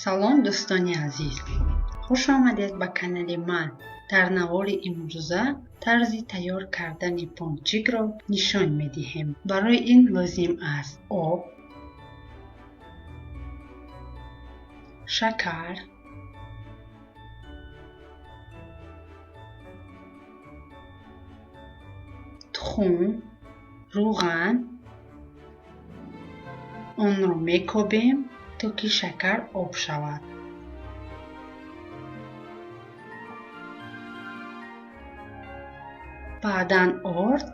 Салом, дӯстони азиз! Хуш омадед ба канали ман. Дар навори имрӯза тарзи тайёр кардани пончикро нишон медиҳем. Барои ин лозим аст: об, шакар, тухм, рӯған. Онро мекобем, то ки шакар об шавад. Баъдан орд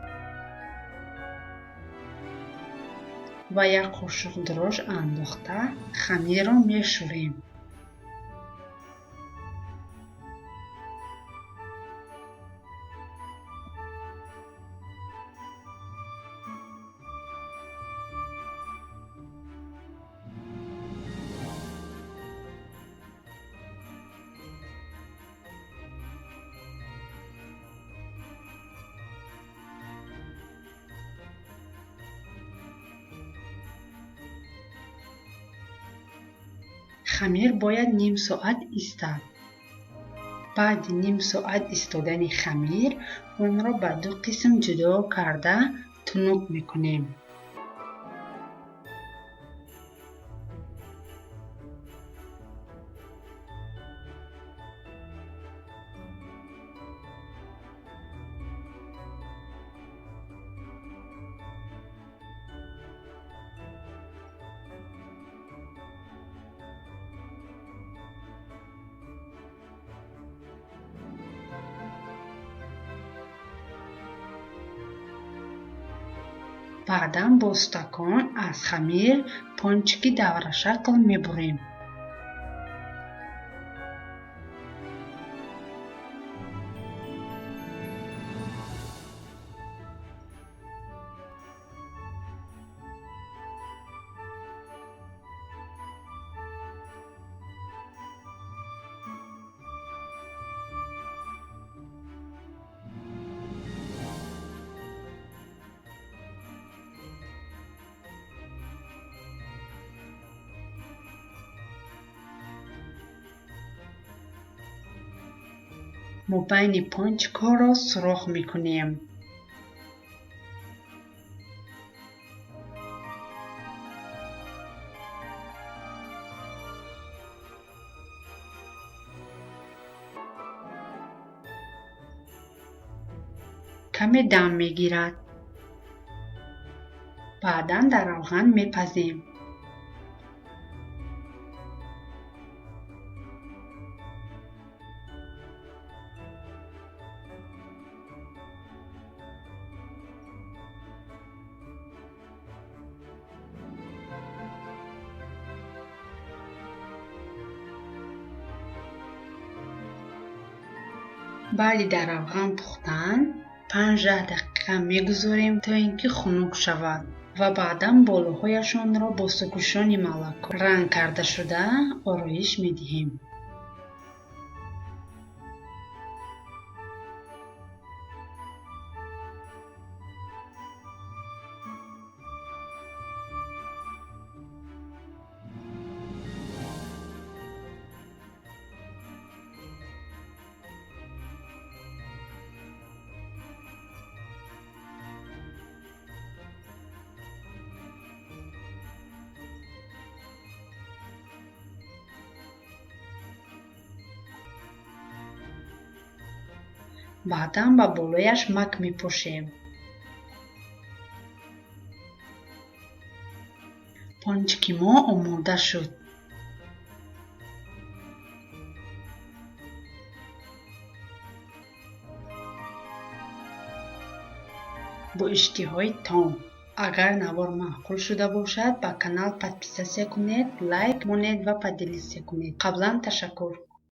ва як қошуқ дрожж андохта, хамирро мешӯрем. Хамир бояд ним соат истад. Баъди ним соат истодани хамир онро ба ду қисм ҷудо карда, тунук мекунем. Баъдан бо стакон аз хамир пончики даврашакл мебурем. Мобайни пончикҳоро сурох мекунем. Каме дам мегирад. Баъдан дар равған мепазем. Баъди дар равған пухтан 15 дақиқа мегузорем, то ин ки хунук шавад, ва баъдан болоҳояшонро бо сгущённый молоко ранг кардашуда ороиш медиҳем. Баъдан ба болояш мак мепошем. Пончики мо омода шуд. Бо иштиҳои том. Агар навор маъқул шуда бошад, ба канал подписаться кунед, лайк монед ва поделиться кунед. Қаблан ташаккур.